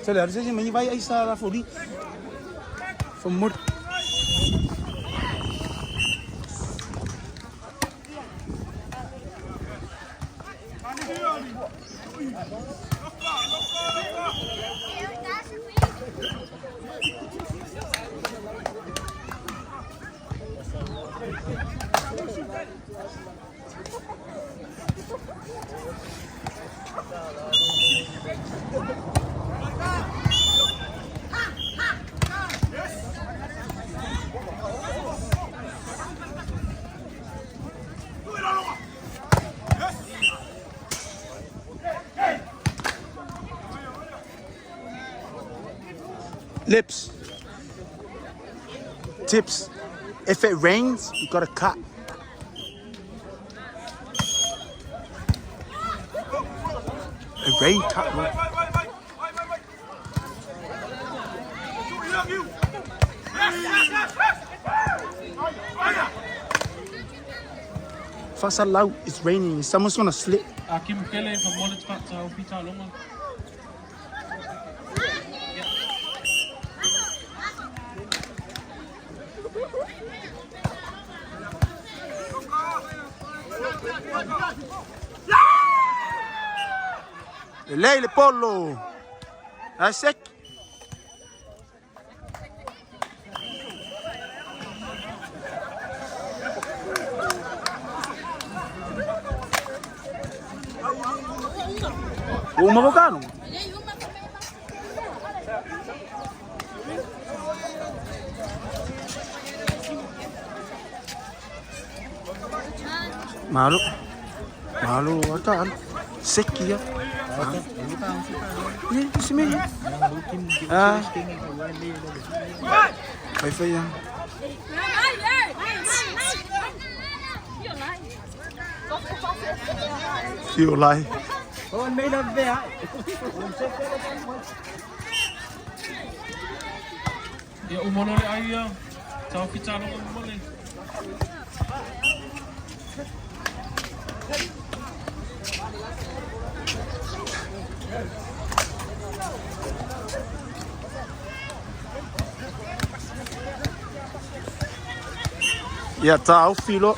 Se le aru se mai vai ai sa la foli. Fomor. Lips. Tips. If it rains, you gotta cut. It rain cut, bro. Fasalau, it's raining. Someone's gonna slip. Akim Kele from Molitfat, Taufita Longa. Lelei le polo. Ai sek. Ua uma vokano. Malo. Malo ata. Seki ya. Ni si me. Ah. Fai fai ya. Siu lai. Ia umolo le ai ia. Taufita Longa mole. Ia ta au filo.